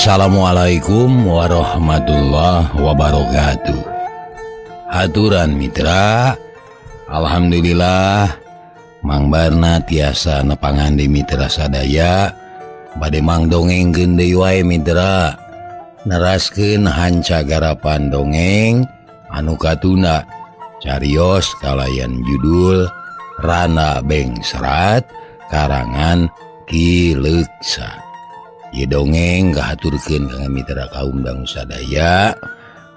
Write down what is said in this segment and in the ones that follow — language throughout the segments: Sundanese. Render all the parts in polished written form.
Assalamualaikum warahmatullahi wabarakatuh. Haturan mitra, alhamdulillah Mang Barna tiasa nepangan di mitra sadaya. Bade mang dongengkeun deui wae mitra, neraskeun hanca garapan dongeng anu katunda carios kalayan judul Rana Bengsrat karangan Ki Leuksa. Ieu dongeng kahaturkeun ka mitra kaum dangu sadaya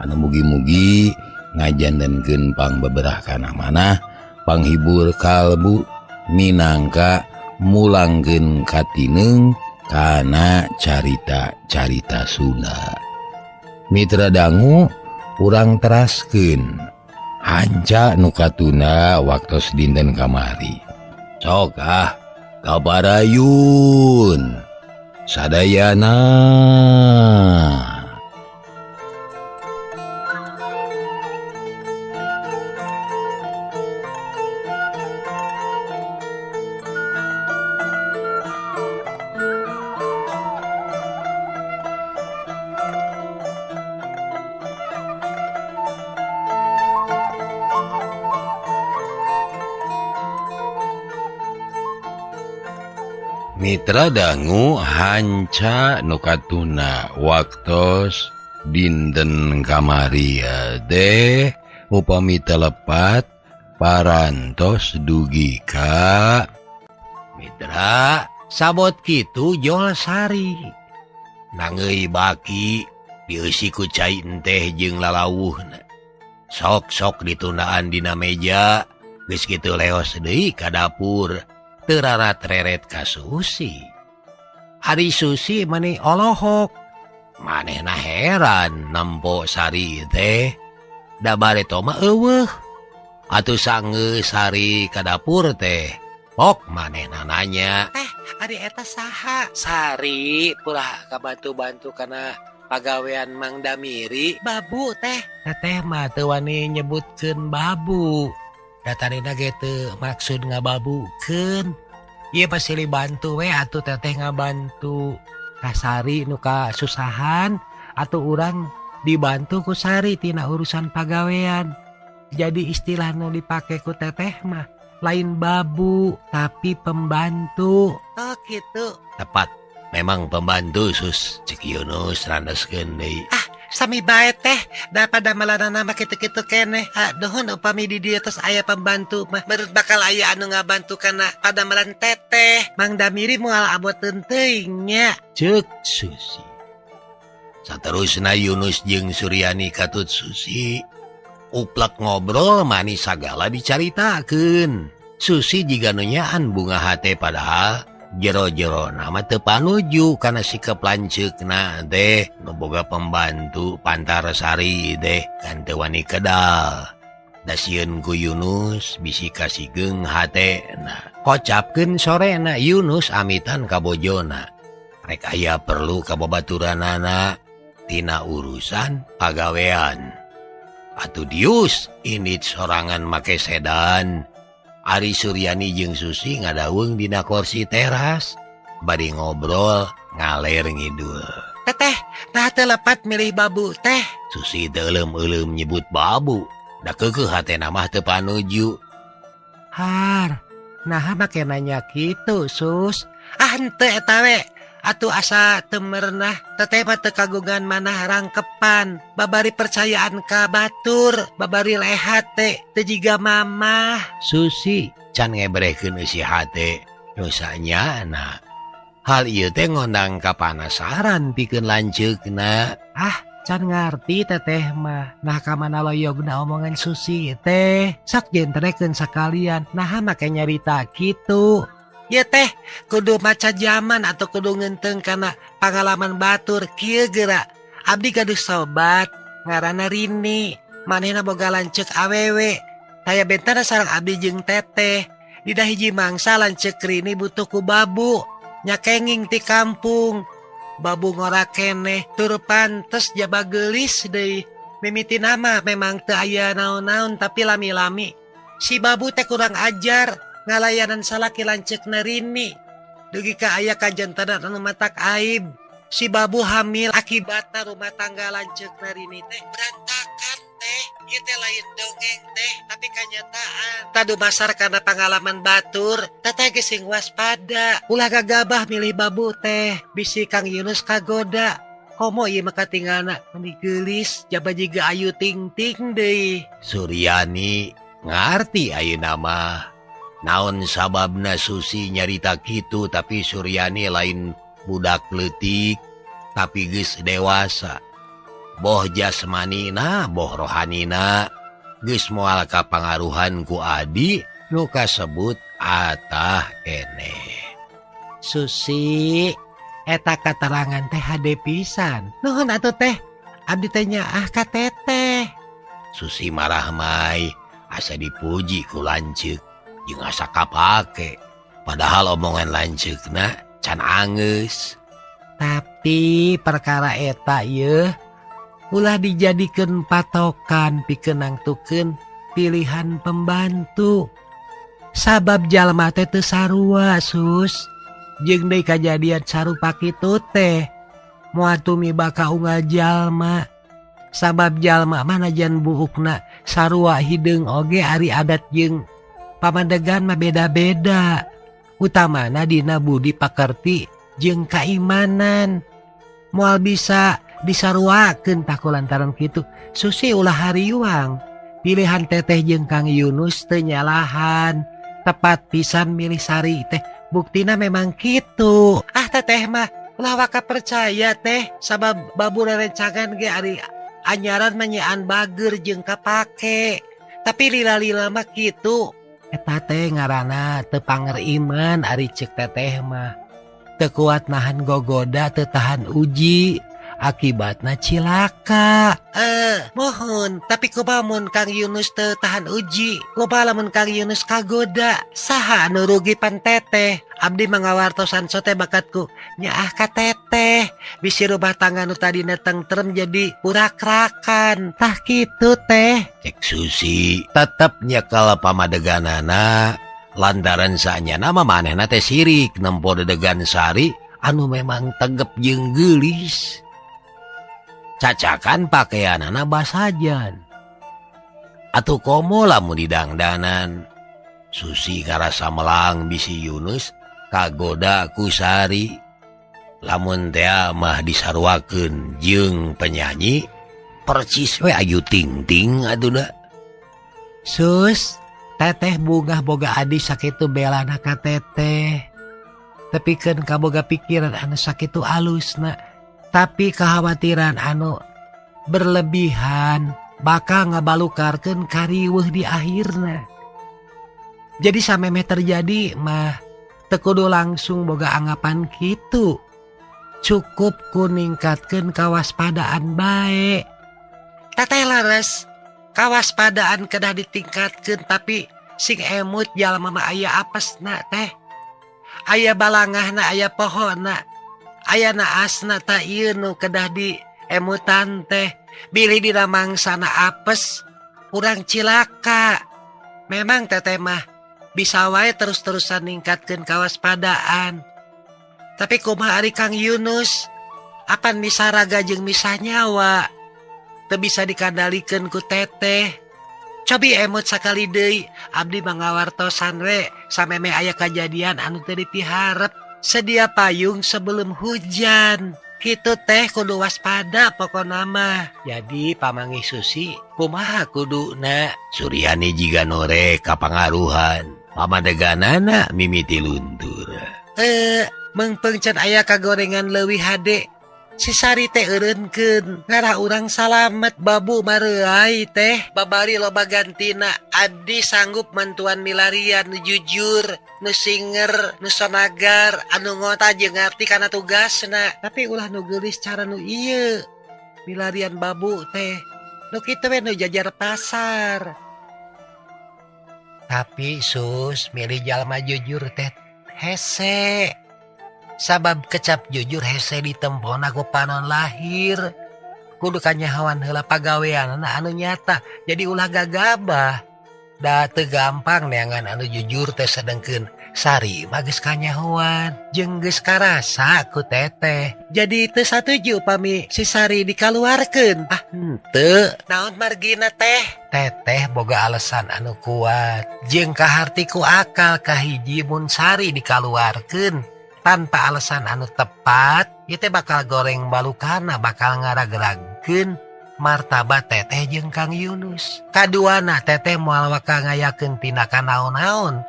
anu mugi-mugi ngajantenkeun pangbeberah kana manah, panghibur kalbu minangka mulangkeun katineung kana carita-carita Sunda. Mitra dangu urang teraskeun hanca nu katunda waktos dinten kamari. Sok ah kabarayun sadayana. Mitra dangu hanca nu katuna waktos dinten kamari teh upami telepat parantos dugi ka mitra sabot kitu jol sari nangeui baki dieusi ku cai teh jeung lalawuhna sok-sok ditundaan dina meja geus kitu leos deui ka dapur terarat reret ka Susi. Ari Susi mani olohok manehna heran nempo Sari teh da bareto mah eueuh atuh sangeus Sari ka dapur teh pok manehna nanya, "Teh, ari eta saha?" "Sari purah kabantu-bantu kana pagawean Mang Damiri." "Babu teh." "Teteh mah teu wani nyebutkeun babu. Datarina ge teu maksud ngababukeun. Ieu pasti bantu we atuh teteh ngabantu ka Sari nu kasusahan atuh urang dibantu ku Sari tina urusan pagawean. Jadi istilah nu dipake ku teteh mah lain babu tapi pembantu." "Oh gitu." "Tepat, memang pembantu Sus," cek Yunus randeskeun deui. "Ah, sami bae teh, daripada malanana mah kitu-kitu keneh. Aduh, upami di dieu tos aya pembantu mah berut bakal aya anu ngabantu kana padamelan teteh. Mang Damiri moal aboteun teuing nya," ceuk Susi. Saterusna Yunus jeung Suryani katut Susi uplek ngobrol manis sagala dicaritakeun. Susi jiga nu nyaan bunga hate padahal jero-jero nama teu panuju kana sikap lanceukna teh nu boga pembantu pantar Sari teh kan teu wani kedal. Da sieun ku Yunus bisi kasigeung hatena. Kocapkeun sorena Yunus amitan ka bojona. Rek aya perlu ka babaturanana tina urusan pagawean. Atuh dius indit sorangan make sedan. Ari Suryani jeung Susi ngadaweng dina kursi teras bari ngobrol ngaler ngidul. "Teteh, tah teu lepat milih babu teh." Susi teu euleum-euleum nyebut babu, da keukeuh hatena mah teu panuju. "Har, naha make nanya kitu, Sus?" "Ah henteu eta we. Atuh asa teu merenah, teteh mah teu kagungan manah rangkepan, babari percayaan ka batur, babari lehat teh, teu jiga mamah." Susi can ngebrehkeun eusi hate nu sanyana. Hal ieu teh ngondang kapanasaran pikeun lanceukna. "Ah, can ngarti teteh mah. Nah ka mana loyogna omongan Susi teh, sok jentrekeun sakalian, naha make nyarita kitu." "Ya teh, kudu maca zaman atau kudu ngenteng kana pengalaman batur kieu geura. Abdi gaduh sobat ngaranna Rini, manehna boga lanceuk awewe. Taya bentana sareng abdi jeung teteh. Dina hiji mangsa lanceuk Rini butuh ku babu, nya kenging ti kampung. Babu ngora keneh tur pantes jaba geulis deui. Mimiti nama memang teu aya naon-naon tapi lami-lami si babu teh kurang ajar ngalayanan salaki lanceukna Rini. Dugi ka aya kajantana anu matak aib. Si babu hamil akibatna rumah tangga lanceukna Rini teh berantakan teh. Ieu teh lain dongeng teh, tapi kanyataan. Tadu basar karena pengalaman batur, teteh geus sing waspada. Ulah gagabah milih babu teh, bisi Kang Yunus kagoda. Komo ieu mah katinggalna meni geulis, jaba jiga Ayu Ting Ting deui. Suryani ngarti ayeuna mah. Naon sababna Susi nyarita kitu, tapi Suryani lain budak leutik, tapi geus dewasa. Boh jasmanina, boh rohanina, geus moal kapangaruhan ku adi nu kasebut atah keneh. Susi, eta katerangan teh hade pisan. Nuhun atuh teh, abdi teh nyaah ka teteh. Susi marah mai, asa dipuji ku lanceuk jeung asa kapake. Padahal omongan lanceukna can angeus. Tapi perkara eta ieu ulah dijadikeun patokan pikeun nangtukeun pilihan pembantu. Sabab jalma teh teu sarua, Sus. Jeung deui kajadian sarupa kitu teh moal tumiba ka unggal jalma. Sabab jalma mah najan buukna sarua hideung oge ari adat jeung pamadegan mah beda-beda. Utamana dina budi pakerti jeung kaimanan. Moal bisa disaruakeun tah ku lantaran kitu. Susi ulah hariwang. Pilihan teteh jeung Kang Yunus teu nyalahan. Tepat pisan milih Sari teh. Buktina memang kitu. Ah teteh mah ulah waka percaya teh. Sabab babu rerencangan ge ari anyaran mah nyaan bager jeung kapake. Tapi lila-lila mah kitu. Eta teh ngaranna teu panger iman ari ceuk teteh mah. Teu kuat nahan gogoda, teu tahan uji. Akibatna cilaka. Mohon, tapi kumaha mun Kang Yunus teu tahan uji? Kumaha lamun Kang Yunus kagoda? Saha anu rugi pan teteh? Abdi mangawartosan sote bakatku nyaah ka teteh. Bisi rumah tangga nu tadina tengtrem jadi urakrakan. Tah kitu teh. Cek Susi tetep nyekel pamadeganana lantaran saanyana mah manehna teh sirik nempo dedegan Sari anu memang tegep jeung geulis. Cacakan pakaianana basajan. Atuh komo lamun didangdanan. Susi karasa melang bisi Yunus kagoda ku Sari. Lamun tea mah disaruakeun jeung penyanyi percis we Ayu Ting Ting atuh da. Sus, teteh bungah boga adi sakitu belana ka teteh. Tepikeun kaboga pikiran anu sakitu alusna. Tapi kekhawatiran anu berlebihan bakal ngabalukarkeun kariweuh di akhirna. Jadi samemeh terjadi mah teu kudu langsung boga anggapan kitu. Cukup ku ningkatkeun kawaspadaan bae. Teteh leres, kawaspadaan kedah ditingkatkeun tapi sing emut jalma mah aya apesna teh. Aya balangahna, aya pohona. Aya naasna ta ieu nu kedah di emutan teh. Bilih dina mangsana apes urang cilaka. Memang teteh mah bisa wae terus-terusan ningkatkeun kawaspadaan. Tapi kumaha ari Kang Yunus? Apan misah raga jeung misah nyawa? Teu bisa dikandalikeun ku teteh. Cobi emut sakali deui, abdi mangawartosan we samemeh aya kajadian anu teu dipiharep. Sedia payung sebelum hujan. Kitu teh kudu waspada pokona mah. Jadi pamanggih Susi kumaha kuduna? Suryani jiga nore kapangaruhan. Pamadeganana mimiti luntur. Mengpeng can aya kagorengan leuwih hade. Si Sari teh eureunkeun ngarah urang salamet babu mareuai teh babari loba gantina. Abdi sanggup mantuan milarian nu jujur, nu singer, nu sonagar, anu ngota jeung ngarti kana tugasna. Tapi ulah nu geulis cara nu ieu. Milarian babu teh nu kitu we nu jajar pasar. Tapi Sus, milih jalma jujur teh hese. Sabab kecap jujur hese ditempona ku panon lahir. Kudu kanyahoan heula pagaweanana anu nyata. Jadi ulah gagabah. Da teu gampang neangan anu jujur teh sedengkeun Sari mah geus kanyahoan jeung geus karasa ku teteh. Jadi teu satuju pami si Sari dikaluarkeun. Ah henteu. Naon margina teh? Teteh boga alasan anu kuat jeung kaharti ku akal kahiji mun Sari dikaluarkeun tanpa alasan anu tepat ieu teh bakal goreng balukana, bakal ngaragragkeun martabat teteh jeung Kang Yunus. Kaduana teteh moal bakal ngayakeun tindakan naon-naon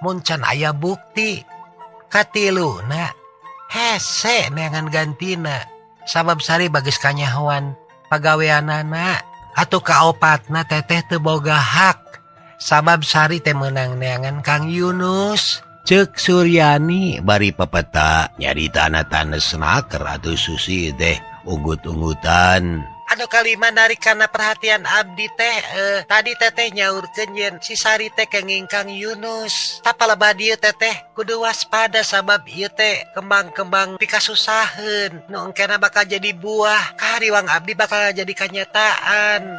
mun can aya bukti. Katiluna hese neangan gantina sabab Sari bageus kanyahoan pagaweanana. Atuh kaopatna teteh teu boga hak sabab Sari teh meunang neangan Kang Yunus. Cek Suryani bari pepeta nyarita tanes naker atuh Susi teh unggut-unggutan. Anu kalima narik kana perhatian abdi teh tadi teteh nyaurkeun yen si Sari teh kenging Kang Yunus. Tapaleba dieu teteh kudu waspada sabab ieu teh kembang-kembang pikasusaheun nu engkena bakal jadi buah. Kahariwang abdi bakal jadi kanyataan.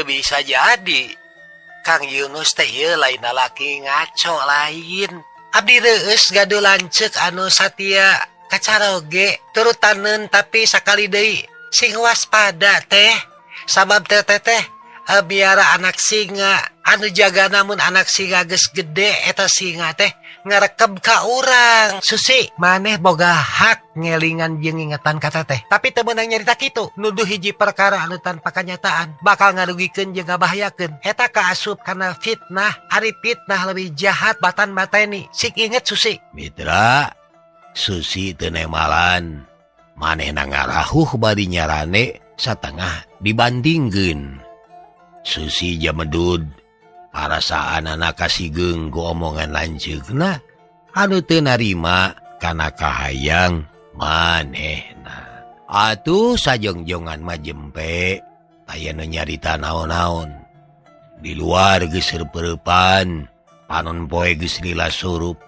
Bisa jadi Kang Yunus teh ieu lain lalaki ngaco lain. Abdi reueus gaduh lanceuk anu satia kacaroge turutaneun tapi sakali deui sing waspada teh sabab teh teh biara anak singa anu jaga namun anak singa geus gede eta singa teh ngarekeb ka urang. Susi maneh boga hak ngelingan jeung ngingetan ka teteh tapi teu meunang nyarita kitu. Nuduh hiji perkara anu tanpa kanyataan bakal ngarugikeun jeung ngabahayakeun. Eta kaasup kana fitnah. Ari fitnah leuwih jahat batan mateni. Sing inget Susi. Mitra Susi teu nemalan manehna ngarahuh bari nyarane satengah dibandingkeun. Susi jamedud parasaan anak kasigeung ku omongan lanceukna anu teu narima kana kahayang manehna. Atuh sajongjongan mah jempe aya nu nyarita naon-naon. Di luar geus reup-reupan, panon poe geus lila surup,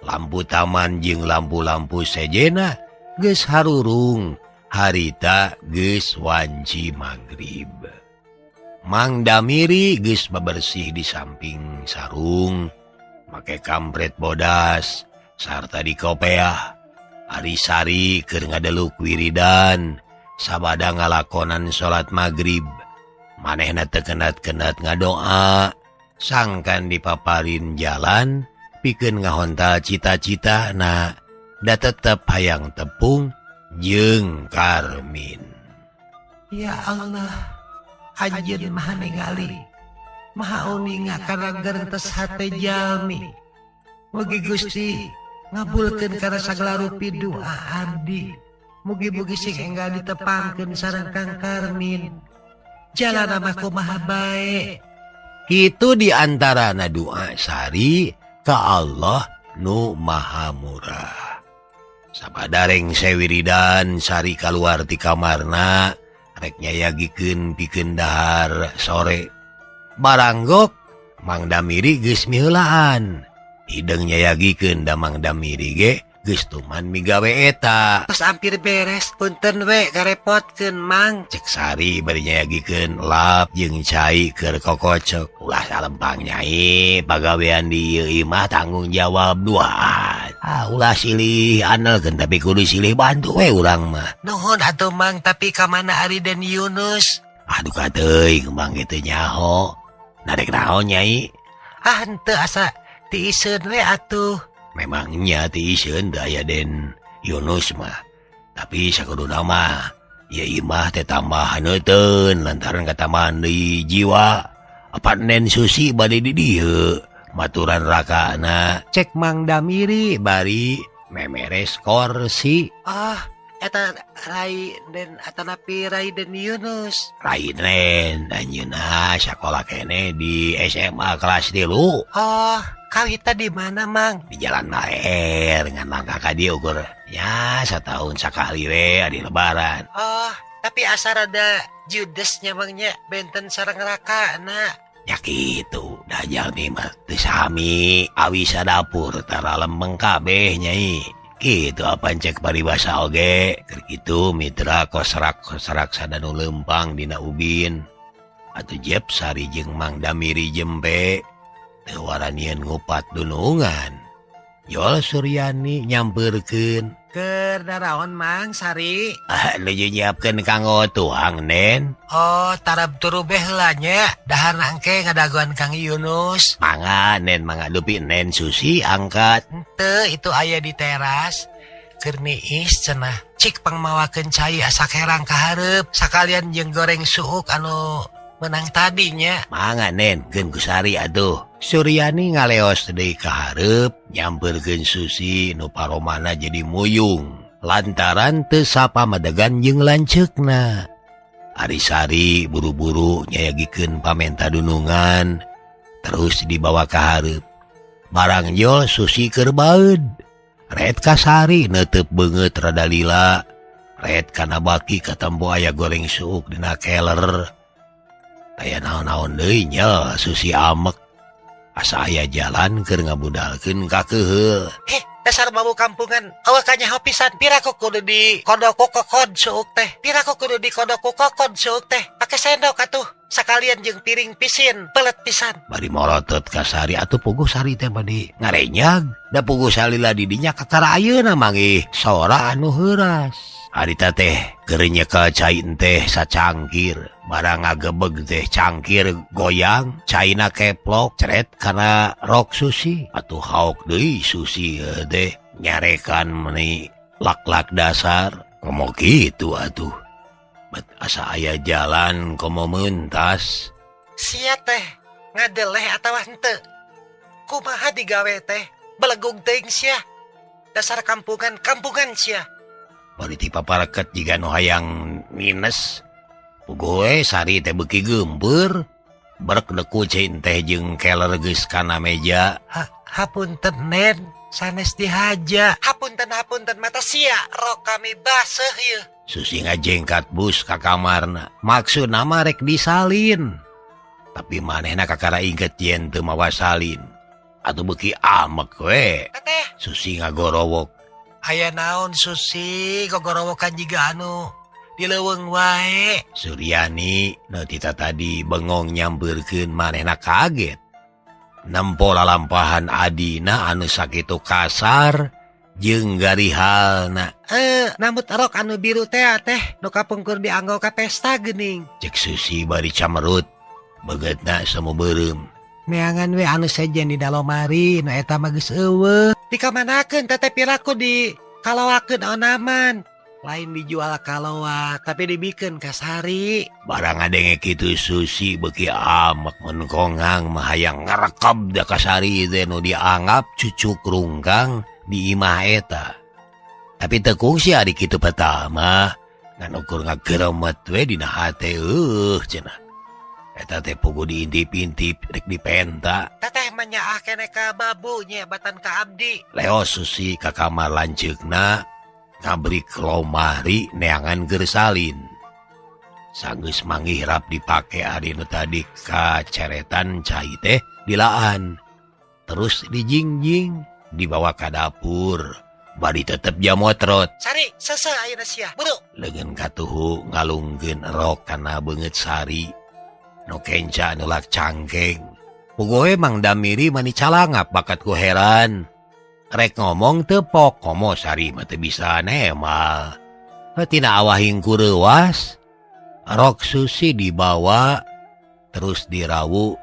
lampu taman jeung lampu-lampu sejena geus harurung, harita geus wanci magrib. Mang Damiri geus babersih di samping sarung, make kampret bodas sarta dikopeah. Ari Sari keur ngadeluk wiridan sabada ngalakonan salat magrib. Manehna teu kenat-kenat ngadoa, sangkan dipaparin jalan pikeun ngahontal cita-citana da tetep hayang tepung jeung Karmin. Ya Allah, Anjeun maha ningali, maha uninga kana gerentes hate jalmi. Mugi Gusti ngabulkeun kana sagala rupi doa abdi. Mugi-mugi sing enggal ditepangkeun sareng Kang Karmin. Jalana mah kumaha bae. Kitu diantarana doa Sari ka Allah nu maha murah. Sabadareng sewiridan Sari kaluar ti kamarna rek nyayagikeun pikeun dahar sore. Baranggok Mang Damiri geus miheulaan. Hideung nyayagikeun da Mang Damiri ge Geus tuman migawe eta. Terus hampir beres punten we karepotkeun Mang. Cek Sari bari nyayagikeun lap jeung cai keur kokocok. Ulah salempang nyai pagawean di ieu imah tanggung jawab duaan. Ah ulah silih anelkeun tapi kudu silih bantu we urang mah. Nuhun atuh Mang, tapi ka mana Ari dan Yunus? Aduh kateuing Mang kitu nyaho. Narek naon nyai? Ah henteu asa tiiseun we atuh. Memangnya tiiseun teu aya Den Yunus mah. Tapi sakuduna mah ieu imah teh tambah heuteun lantaran katambahan deui jiwa. Apa Nen Susi bade di dieu maturan rakana. Cek Mang Damiri bari memeres korsi. Ah eta Rai Den atanapi Rai Den Yunus. Rai Den anjeunna sakola kene di SMA kelas 3. Oh, kawita di mana Mang? Di Jalan Maher ngan langkah ka dieu ukur ya satahun sakali we adi lebaran. Oh, tapi asa rada judesnya Mang nya benten sareng rakana. Ya kitu, da jalmi mah teu sami awi sadapur tara lempeng kabeh nyai. Gitu apan cek paribasa oge keur kitu mitra kosrak-kosrak sadanu lempang dina ubin. Atuh Jep Sari jeung Mang Damiri jempe teu waranieun ngupat dunungan. Yol Suryani nyampeurkeun. Keur daraon Mang Sari? Ah nuju nyiapkeun kanggo tuang Nen. Oh, tarab turu beh heula nya. Dahar angke ngadagoan Kang Yunus. Mangga Nen, mangga dupi Nen Susi angkat. Henteu, itu aya di teras. Keur niis cenah. Cik pangmawakeun cai asa kerang ka hareup. Sakalian jeung goreng suuk anu menang tadinya. Mangga Nen, geun ku Sari atuh. Suryani ngaleos deui ka hareup nyampeurkeun Susi nu paromana jadi muyung lantaran teu sapamadegan jeung lanceukna. Ari Sari buru-buru nyayagikeun pamenta dunungan terus dibawa ka hareup. Barang jol Susi keur baeud. Ret ka Sari neuteub beungeut rada lila. Ret kana baki katempo aya goreng suuk dina keler. Aya naon-naon deui nya Susi amek. Asa aya jalan keur ngabudalkeun ka keuheul. Heh, dasar babu kampungan. Awak kanyaho pisan. Pira kudu di kodok kokod suuk teh. Pira kudu di kodok kokod suuk teh. Pake sendok atuh. Sakalian jeung piring pisin, pelet pisan. Bari morotot ka Sari atuh puguh Sari teh bade ngarenyag. Da puguh salila di dinya kakara ayeuna mangih sora anu heuras. Harita teh keur nyekel cai teh sacangkir, barang ngagebeg teh cangkir goyang, caina keplok ceret kana rok Susi. Atuh haok deui Susi teh nyarekan meuni lak-lak dasar. Komo kitu atuh. Bet asa aya jalan komo mentas. Sia teh ngadeleh atawa henteu? Kumaha digawe teh? Belegug teuing sia. Dasar kampungan-kampungan sia. Bari ti paparaket jiga nu hayang minus. Puguh we Sari teh beuki geumpeur. Berek deku cai teh jeung keler geus kana meja. Hapunten Nen, sanes dihaja. Hapunten hapunten mata sia, rok kami baseuh ieu. Susi ngajengkat bus ka kamarna. Maksudna mah rek disalin. Tapi manehna kakara inget yen teu mawa salin. Atuh beuki amek we. Teteh. Susi ngagorowok. Aya naon Susi gogorowokan jiga anu di leuweung wae. Suryani nu tita tadi bengong nyampeurkeun manehna kaget. Nempo lalampahan adina anu sakitu kasar jeung garihalna. Nambut rok anu biru teh teh nu kapungkur dianggo ka pesta geuning. Cek Susi bari camerut beungeutna semu beureum. Neangan we anu sejen di dalomari nu eta mah geus eueuh. Dikamanakeun teteh piraku di kaloakeun onaman. Lain dijual kaloa tapi dibikeun ka Sari. Barang ngadenge kitu Susi beuki amek mun kongang mah hayang ngarekab da ka Sari teh nu dianggap cucuk rungkang di imah eta. Tapi teu kungsi ari kitu pertama ngan ukur ngageremet we dina hate eueuh cenah. Eta teh puguh diintip-intip rek dipenta. Teteh mah nyaah keneh ka babu nya batan ka abdi. Leo Susi ka kamar lanceukna ngabrik lomari neangan keur salin. Sanggeus manggih rap dipake ari nu tadi kaceretan cai teh dilaan. Terus dijingjing dibawa ka dapur. Bari tetep jamotrot. Sari, seuseuh ayeuna sia, buru. Leungeun katuhu ngalungkeun rok kana beungeut Sari. Nu kenca nulak cangkeng. Puguh Mang Damiri mani calangap bakat ku heran. Rek ngomong teu pok, komo Sari mah teu bisa nemal. Tina awah hingku reuwas, rok Susi dibawa terus dirawu,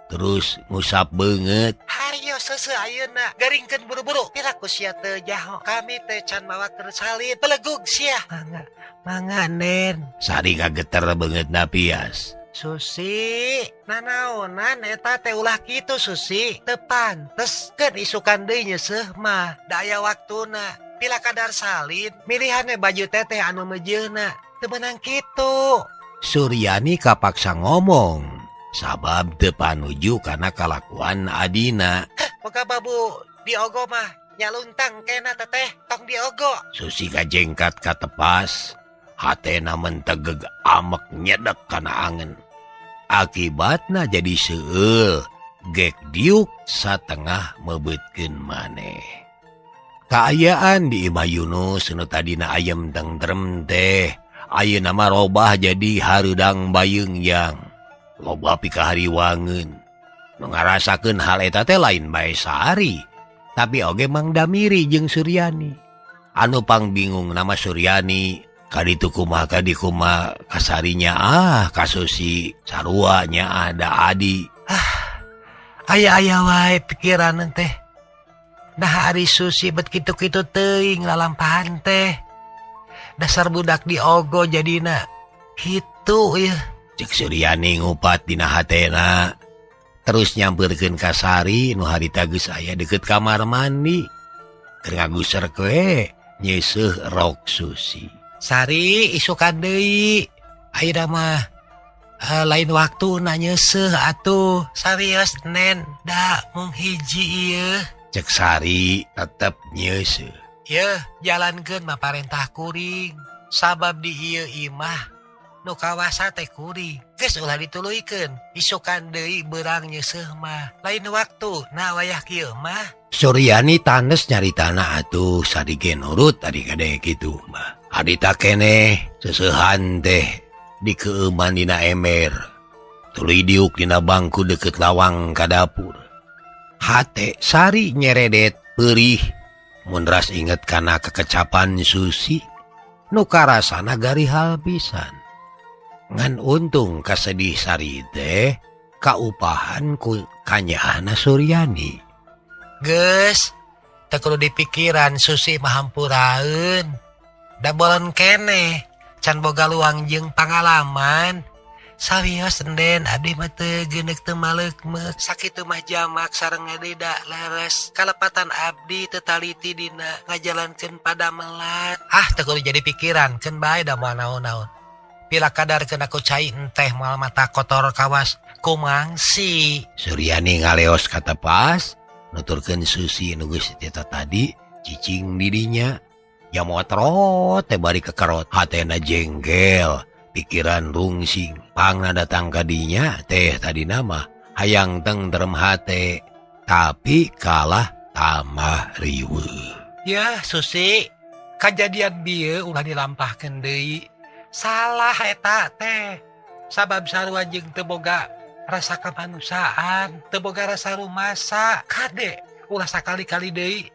terus ngusap beungeut. Hayo seuseuh ayeuna, garingkeun buru-buru. Piraku sia teu jaho, kami teh can mawakeun salin, belegug sia. Mangga, mangga Nen. Sari kageter beungeutna pias. Susi, nanaonan eta teh ulah kitu Susi, teu pantes keun isukan deui nyeuseuh mah, da aya waktuna. Pila kadar salin, milihane baju teteh anu mejeuna, teu meunang kitu. Suryani kapaksa ngomong, sabab teu panuju kana kalakuan adina. Boga babu diogo mah nyaluntang kena teteh, tong diogo. Susi kajengkat katepas, hatena mentegeg amek nyedek kana angen. Akibatna jadi seueul, gek diuk satengah mebeutkeun maneh. Kaayaan di Imah Yunus nu tadina ayem tentrem teh, ayeuna mah robah jadi hareudang bayeungyang. Loba pikahariwangeun. Nu ngarasakeun hal eta teh lain bae Sari, tapi oge Mang Damiri jeung Suryani. Anu pangbingung nama Suryani, kaditu kumaha kadikuma kasarinya ah kasusi sarua nya ada adi. Ah, aya-aya wae pikiran teh. Nah ari Susi bet kitu-kitu teuing lalampahan teh. Dasar budak diogo jadina. Kitu ieu. Cek Suryani ngupat dina hatena. Terus nyampeurkeun ka Sari nu harita geus aya deukeut kamar mandi. Keur ngaguser we nyeuseuh rok Susi. Sari isukan deui. Ayeuna mah lain waktuna nyeuseuh atuh. Sarios Nen, da mung hiji ieu. Cek Sari tetep nyeuseuh. Yeuh, jalankeun mah parentah kuring. Sabab di ieu imah nu kawasa teh kuring. Geus ulah dituluykeun. Isukan deui beurang nyeuseuh mah. Lain waktu na wayah kieu mah. Suryani tanes nyaritana atuh Sari ge nurut tadi kade kitu mah. Harita keneh seuseuhan teh dikeueuman dina ember. Tuluy diuk dina bangku deukeut lawang ka dapur. Hate Sari nyeredet perih mun ras inget kana kekecapan Susi nu karasana garihal pisan. Ngan untung kasedih Sari teh kaupahan ku kanyaahna Suryani. Geus teu kudu dipikiran Susi mah hampuraeun. Da bolon keneh can boga luang jeung pangalaman. Sawios enden abdi mah teu geuneuk teu maleukmeuk sakitu mah jamak sareng ngadeda leres kalepatan abdi teu taliti dina ngajalankeun padamelan. Ah teu kudu jadi pikiran keun bae da moal naon-naon. Pila kadar keun aku cai enteh moal mata kotor kawas kumangsi. Suryani ngaleos katepas nuturkeun Susi nu geus teh tadi cicing di dinya. Jamotrot teh bari kekerot hatena jengkel. Pikiran rungsing pangna datang kadinya teh tadi nama hayang tentrem hate tapi kalah tambah riweuh. Ya Susi, kajadian bieu ulah dilampahkeun deui. Salah eta teh. Sabab sarua jeung teu boga rasa kemanusiaan, teu boga rasa rumasa. Kade ulah sakali-kali deui.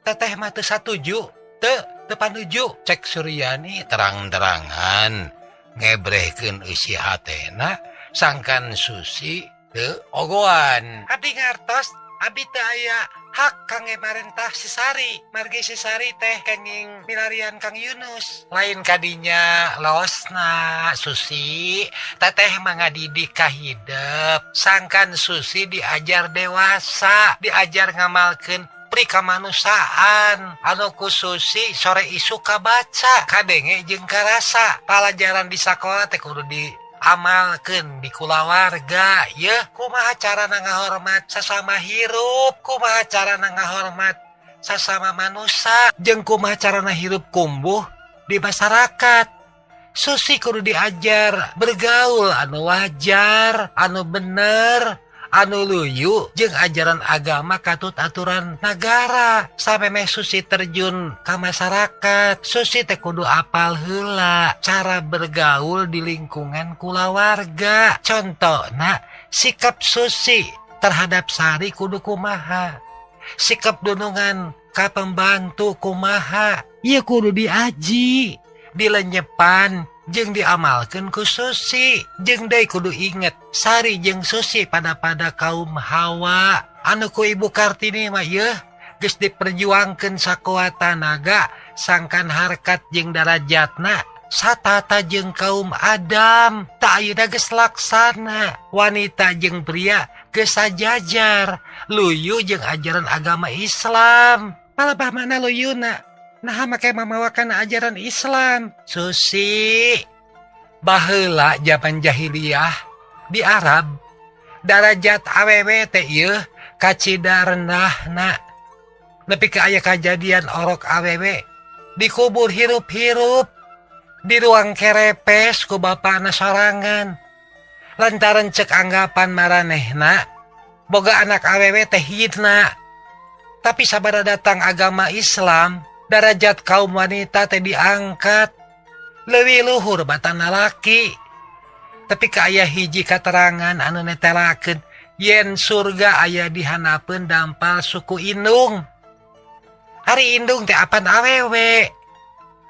Teteh mah teu satuju, teu panuju. Cek Suryani terang-terangan ngebrehkeun eusi hatena sangkan Susi teu ogoan. Abdi ngartos, abdi teu aya hak kangge marentah si Sari. Margi si Sari teh kenging milarian Kang Yunus. Lain kadinya losna Susi, teteh mah ngadidik ka hidep. Sangkan Susi diajar dewasa, diajar ngamalkeun pri kamanusiaan. Anu ku Susi sore isuk kabaca, kadenge jeung karasa. Palajaran di sakola teh kudu diamalkeun di kulawarga. Yeuh, kumaha carana ngahormat sasama hirup, kumaha carana ngahormat sasama manusia, jeung kumaha carana hirup kumbuh di masyarakat. Susi kudu diajar bergaul anu wajar, anu bener, Anu luyu jeung ajaran agama katut aturan nagara. Samemeh Susi terjun ka masyarakat, Susi teh kudu apal heula cara bergaul di lingkungan kulawarga. Contona sikap Susi terhadap Sari kudu kumaha, sikap dunungan ka pembantu kumaha, ieu kudu diaji, dilenyepan jeung diamalkeun ku Susi. Jeung deui kudu inget Sari jeung Susi pada-pada kaum Hawa anu ku Ibu Kartini mah yeuh geus diperjuangkeun sakuat tanaga sangkan harkat jeung darajatna satata jeung kaum Adam. Tak ayeuna geus laksana wanita jeung pria geus sajajar luyu jeung ajaran agama Islam. Palebah mana luyuna? Nah make mamawakan ajaran Islam. Susi baheula zaman jahiliyah di Arab darajat awewe teh ieu kacida rendahna. Nepi ka aya kajadian orok awewe dikubur hirup-hirup di ruang kerepes ku bapana sorangan lantaran cek anggapan maranehna boga anak awewe teh hina. Tapi sabada datang agama Islam, darajat kaum wanita teh diangkat leuwih luhur batana laki. Tapi ka aya hiji katerangan anu netelakeun yen surga aya di hanapeun dampal suku indung. Ari indung teh apan awewe,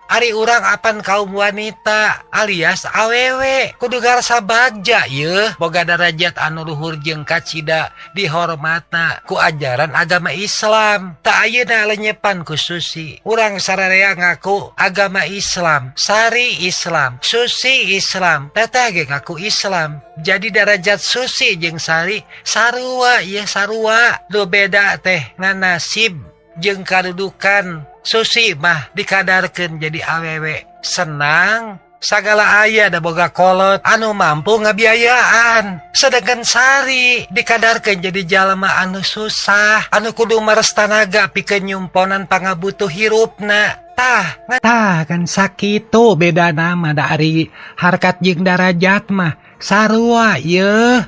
ari urang apan kaum wanita alias awewe. Kudu ngarasa bagja yeuh boga darajat anu luhur jeung kacida dihormatna ku ajaran agama Islam. Tak ayeuna lenyepan ku Susi. Urang sararea ngaku agama Islam, Sari Islam, Susi Islam, teteh ge ngaku Islam. Jadi darajat Susi jeung Sari sarua ieu sarua. Nu beda teh ngan nasib jeung kadudukan. Susi mah dikadarkeun jadi awewe senang sagala aya da boga kolot anu mampu ngabiayaan. Sedangkan Sari dikadarkeun jadi jalma anu susah anu kudu meres tanaga pikeun nyumponan pangabutuh hirupna. Tah, tah kan sakitu beda nama da ari harkat jeung darajat mah sarua yeuh.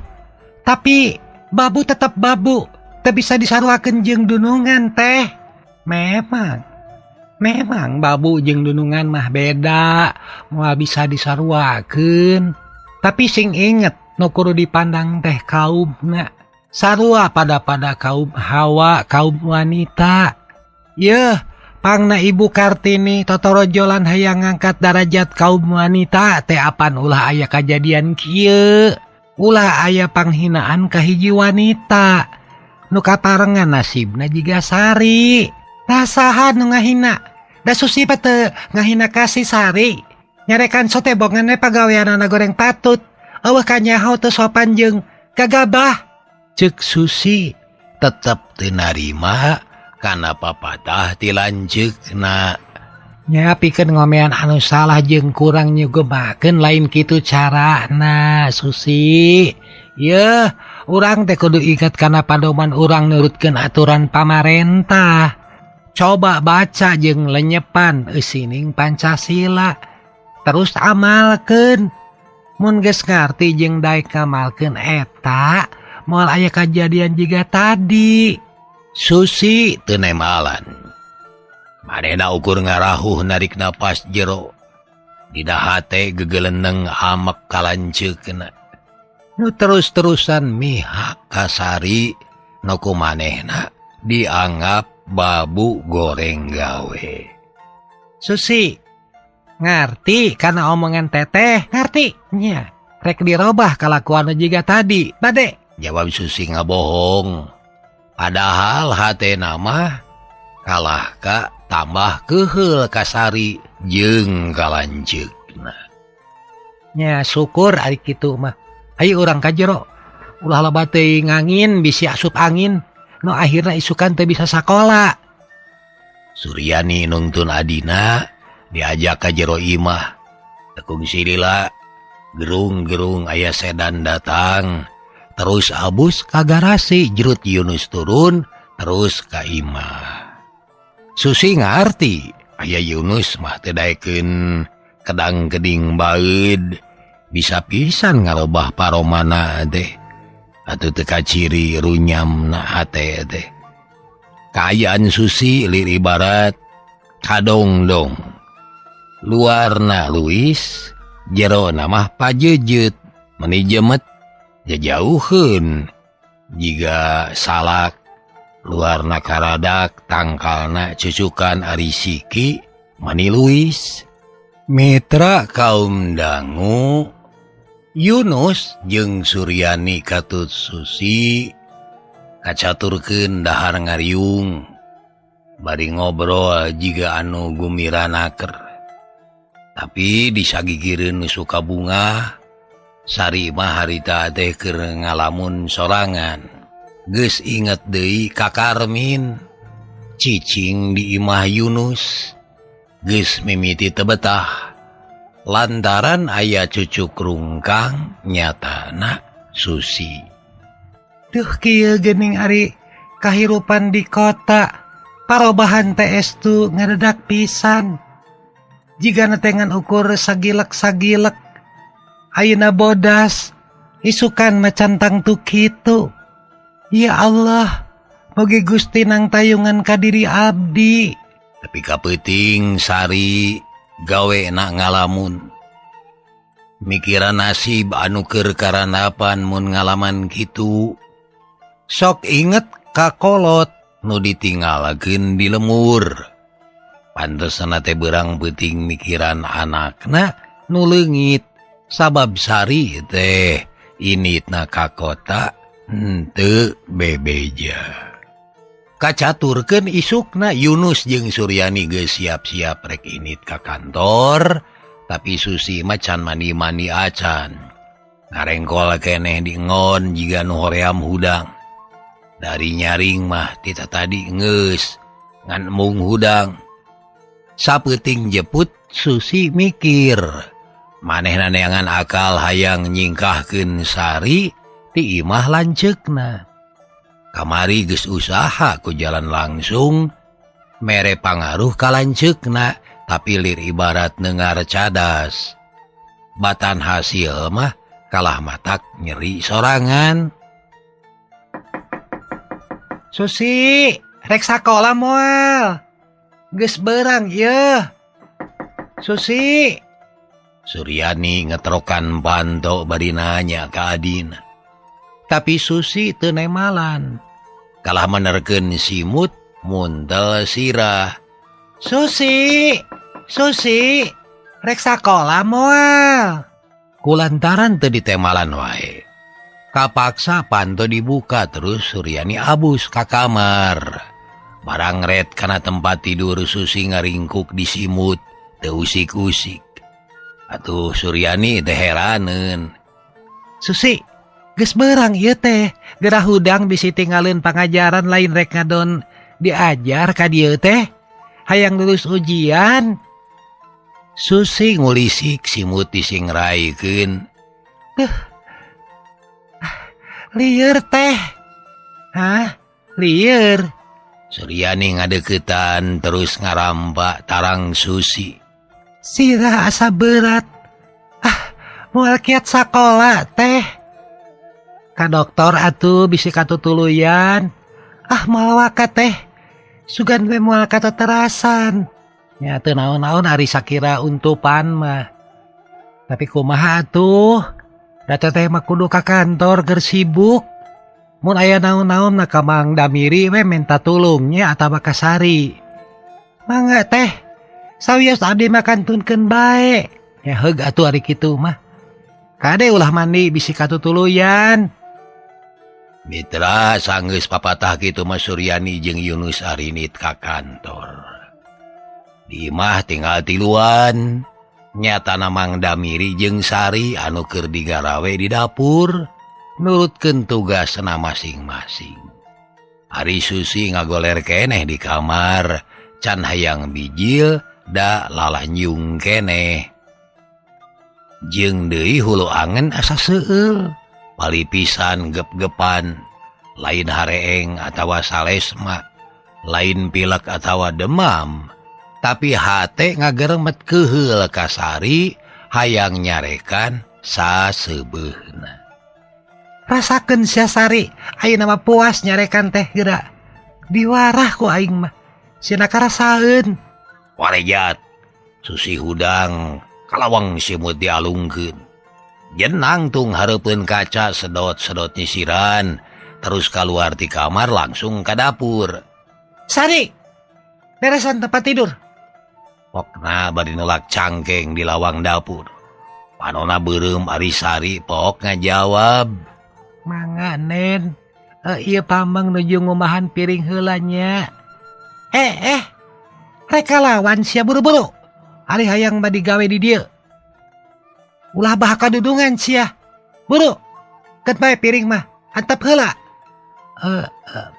Tapi babu tetep babu, teu bisa disaruakeun jeung dunungan teh. Memang babu jeung dunungan mah beda, moal bisa disaruakeun. Tapi sing inget nu kudu dipandang teh kaumna. Sarua pada-pada kaum Hawa, kaum wanita. Yeuh, pangna Ibu Kartini totorojolan hayang ngangkat darajat kaum wanita teh apan ulah aya kajadian kieu. Ulah aya panghinaan ka hiji wanita nu kaparengan nasibna jiga Sari. Tah saha nu ngahina? Da Susi pa teu ngahina ka si Sari. Nyarekan sote bongan we pagaweanana goreng patut. Eueuh kanyaho teu sopan jeung gagabah. Ceuk Susi tetep teu narima kana papatah ti lanceukna. Nya pikeun ngomean anu salah jeung kurang nyugemakeun lain kitu carana Susi. Yeuh, urang teh kudu inget kana padoman urang nurutkeun aturan pamarentah. Coba baca jeung lenyepan eusining Pancasila, terus amalkeun. Mun geus ngarti jeung daek ngamalkeun eta, moal aya kajadian jiga tadi. Susi teu nemalan. Manehna ukur ngarahuh narik napas jero. Dina hate gegeleneng amek ka lanceukna. Nu terus-terusan mihak ka Sari nu ku manehna dianggap babu goreng gawe. Susi ngarti karena omongan teteh, ngarti nya rek dirobah kalakuan jiga tadi bade. Jawab Susi ngabohong. Padahal hatena mah kalah ka tambah keuheul ka Sari jeung ka lanceukna. Nya syukur ari kitu mah. Hayu urang ka jero. Ulah loba teuing ngangin bisi asup angin. No akhirna isukan teu bisa sakola. Suryani nungtun adina diajak ka jero imah. Tekung silila gerung-gerung aya sedan datang. Terus abus ka garasi, jerut Yunus turun terus ka imah. Susi ngarti aya Yunus mah teu daekeun kedang-keding baeud. Bisa pisan ngarobah paromana teh. Atuh teu kaciri runyamna hate teh. Kaayaan Susi lir ibarat kadongdong. Luarna luis, jerona mah pajejet, meni jemet jajauheun. Jiga salak luarna karadak, tangkalna cucukan ari siki mani luis. Mitra kaum dangu Yunus jeung Suryani katut Susi kacaturkeun dahar ngariung bari ngobrol jiga anu gumiranaker. Tapi disagigireun nu suka bunga Sari mah harita teh keur ngalamun sorangan. Geus inget deui ka Karmin cicing di imah Yunus. Geus mimiti teu betah lantaran aya cucuk rungkang nyatana Susi. Duh kieu geuning ari kahirupan di kota, parobahan teh estu ngadedak pisan. Jiga netengan ukur sagilek-sagilek, ayeuna bodas, isukan macantang tu kitu. Ya Allah, mugi Gusti nang tayungan ka diri abdi. Tapi kapeuting Sari gawe na ngalamun. Mikiran nasib anu keur karanapan mun ngalaman kitu. Sok inget ka kolot nu ditinggalakeun di lemur. Pantesanna teh beurang peuting mikiran anakna nu leungit. Sabab Sari teh initna ka kota henteu bebeja. Kacaturkeun isukna Yunus jeung Suryani geus siap-siap rek init ka kantor, tapi Susi mah can mandi-mandi acan. Ngarengkol keneh dingon jiga nu hoream hudang. Dari nyaring mah tita tadi geus ngan mung hudang. Sapeuting jeput Susi mikir, manehna neangan akal hayang nyingkahkeun Sari ti imah lanceukna. Kamari geus usaha ku jalan langsung mere pangaruh ka lanceukna, tapi lir ibarat nengar cadas. Batan hasil mah kalah matak nyeri sorangan. Susi, rek sakola moal. Geus beurang ieu. Susi. Suryani ngetrokan panto bari nanya ka adina. Tapi Susi teu nemalan. Kalah menerkeun simut muntel sirah. Susi, Susi, rek sakola moal. Kulantaran teu ditemalan wae. Kapaksa panto dibuka terus Suryani abus ka kamar. Barang ret kana tempat tidur Susi ngaringkuk di simut teu usik-usik. Atuh Suryani teh heraneun. Susi, geus beurang ieu teh, gerah hudang bisi tinggalin pangajaran lain rek ngadon diajar ka dieu teh. Hayang lulus ujian. Susi ngulisik simut disingraikeun. Duh. Lieur teh. Hah? Lieur. Suryani ngadeukeutan terus ngarampa tarang Susi. Sirah asa berat. Ah, moal kiat sakola teh. Ka dokter atuh bisi katutuluyan. Ah, moal waka teh. Sugan we moal kateterasan. Nya teu naon-naon ari sakira untupan mah. Tapi kumaha atuh? Da teteh mah kudu ka kantor keur sibuk. Mun aya naon-naon na ka Mang Damiri we minta tulung nya atawa ka Sari. Mangga teh. Sawios abdi mah kantunkeun bae. Ya heug atuh ari kitu mah. Kade ulah mandi bisi katutuluyan. Mitra sanggeus papatah kitu mah Suryani jeung Yunus arinit ka kantor. Di imah tinggal tiluan. Nyatana Mang Damiri jeung Sari anu keur digarawe di dapur nurutkeun tugasna masing-masing. Ari Susi ngagoler keneh di kamar, can hayang bijil da lalanyung keneh. Jeung deui hulu angen asa seueul, palipisan gep-gepan, lain hareeng atawa salesma, lain pilek atawa demam, tapi hate ngageremet keuheul ka Sari hayang nyarekan saseubeuhna. Rasakeun sia Sari, ayeuna mah puas nyarekan teh geura. Diwarah ku aing mah. Sieuna karasaeun. Warejat Susi hudang kalawang simut dialungkeun. Jenang tung hareupeun kaca sedot-sedot nyisiran, terus keluar ti kamar langsung ka dapur. Sari, beresan tempat tidur. Pokna bari nolak cangkeng di lawang dapur. Panona beureum ari Sari pok ngajawab. Mangga Nen, ieu pameng nuju ngumahan piring heula nya. Rek kalawan sia buru-buru. Ari hayang mah digawe di dieu. Ulah bah kadudungan sia. Buru. Keun bae piring mah, antep heula.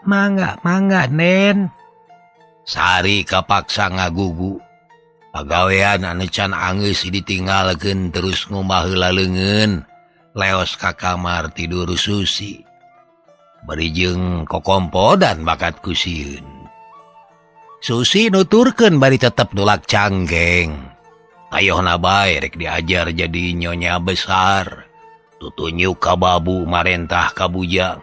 Mangga Nen. Sari kapaksa ngagugu. Pagawean anu can anggeus ditinggalkeun terus ngumah heula leungeun. Leos ka kamar tidur Susi. Bari jeung kokompodan bakat ku sieun. Susi nuturkeun bari tetep nulak cangkeng. Ayohna bae rek diajar jadi nyonya besar. Tutunyuk ka babu marentah ka bujang.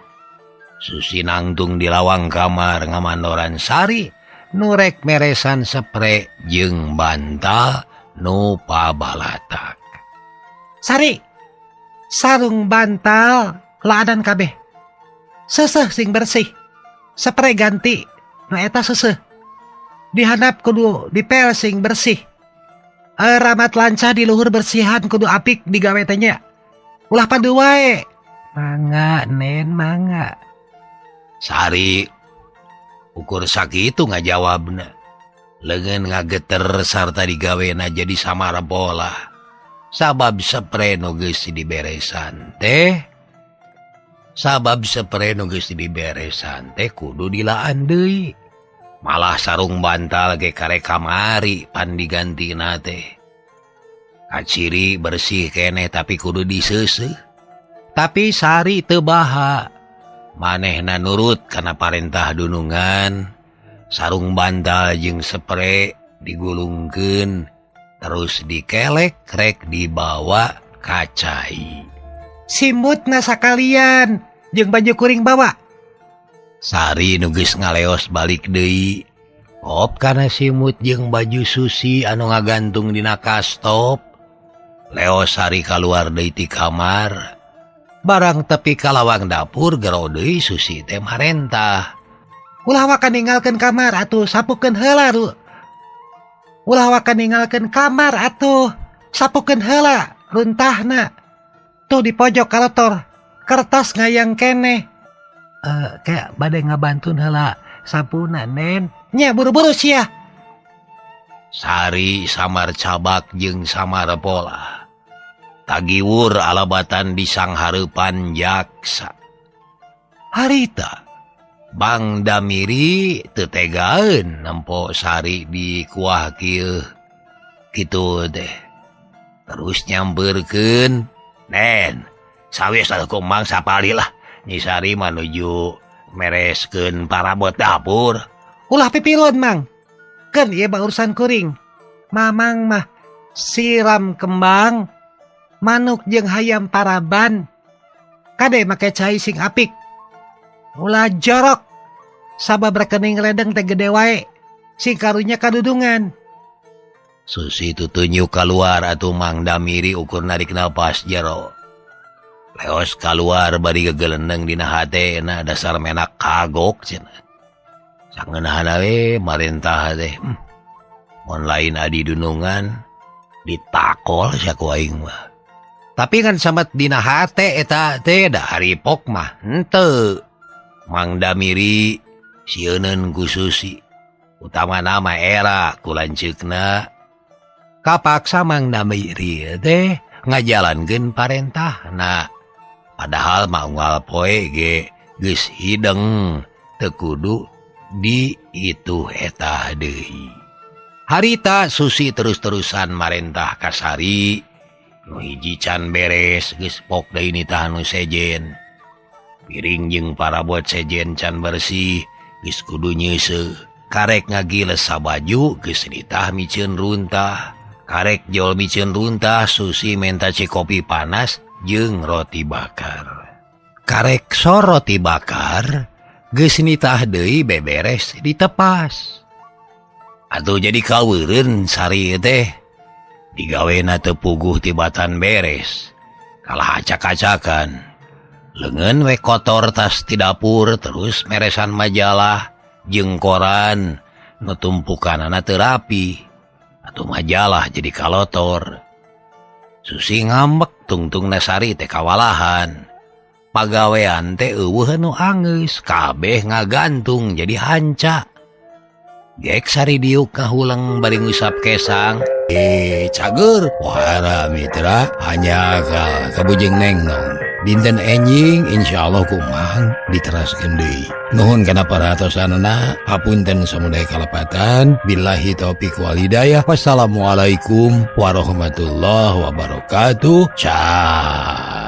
Susi nangtung di lawang kamar ngamandoran Sari nu rek meresan sepre jeung bantal nu pabalatak. Sari, sarung bantal laadan kabeh. Seseh sing bersih. Sepre ganti nu eta seseh. Dihandap kudu dipel sing bersih. Ramat lancah di luhur bersihan kudu apik digawe teh nya. Ulah padu wae. Mangga Nen, mangga. Sari ukur sakitu ngajawabna. Leungeun ngageter sarta digawena jadi samara bola. Sabab sepre nu geus diberesan teh. Sabab sepre nu geus diberesan teh kudu dilaan deui. Malah sarung bantal ge karek kamari pan digantina teh. Kaciri bersih keneh tapi kudu diseuseuh. Tapi Sari teu baha. Manehna nurut kana parentah dunungan. Sarung bantal jeung sepre digulungkeun terus dikelek rek dibawa ka cai. Simutna sakalian jeung baju kuring bawa. Sari nu geus ngaleos balik deui. Op kana simut jeung baju Susi anu ngagantung dina kastop. Leos Sari kaluar deui ti kamar. Barang tepi ka lawang dapur gero deui Susi teh marentah. Ulah waka ninggalkeun kamar atuh sapukeun heula. Ulah waka ninggalkeun kamar atuh sapukeun heula runtahna. Tuh di pojok kalotor kertas ngayang keneh. Kayak badai ngabantun heula sapuna Nen. Nya buru-buru sia. Sari samar cabak jeung samar pola. Tagiwur alabatan di sanghareupan jaksa. Harita Bang Damiri teu tegaeun nempo Sari di kuah kieu. Kitu teh. Terus nyampeurkeun, "Nen, sawis atuh ku Mang sapali lah." Nyi Sari manuju mereskeun parabot dapur. Ulah pipilun Mang. Keun ieu mah urusan kuring. Mamang mah siram kembang, manuk jeung hayam paraban. Kade make cai sing apik. Ulah jorok. Sabab rekening ledeng teh gede wae. Sing karunya kadudungan. Susi tutunjuk kaluar atuh Mang Damiri ukur narik napas jero. Leos kaluar bari gegeleneng dina hatena dasar menak kagok cenah. Sangeunahna we marentah teh. Mun lain adi dunungan ditakol sia ku aing mah. Tapi kan samet dina hate eta teh da haripok mah henteu. Mang Damiri sieuneun ku Susi. Utamana mah era ku lanceukna. Kapaksa Mang Damiri teh ngajalankeun parentahna. Padahal mah unggal poe ge geus hideng teu kudu di itu eta deui. Harita Susi terus-terusan marentah ka Sari. Nu hiji can beres geus pok deui nitah nu sejen. Piring jeung parabot sejen can bersih geus kudu nyeuseuh. Karek ngagiles sabaju geus nitah miceun runtah. Karek jol miceun runtah Susi menta cikopi panas jeung roti bakar. Karek sorot dibakar geus nitah deui beberes ditepas. Atuh jadi kaweureun Sari teh digawena teu puguh tibatan beres. Kalah acak-acakan. Leungeun we kotor tas di dapur terus meresan majalah jeung koran nu tumpukanana teu rapi. Atuh majalah jadi kalotor. Susi ngambek tungtungna Sari teh kawalahan. Pagawean teh eueuh nu anggeus, kabeh ngagantung jadi hanca. Gek Sari diuk kahuleng bari ngusap kesang. Cager wahara mitra hanya ka kabujeng neng nong. Dinten enjing insyaallah kumang diteraskeun deui. Nuhun kana perhatosanana, hapunten samudaya kalepatan. Billahi taufik wal hidayah. Wassalamualaikum warahmatullahi wabarakatuh. Ciao.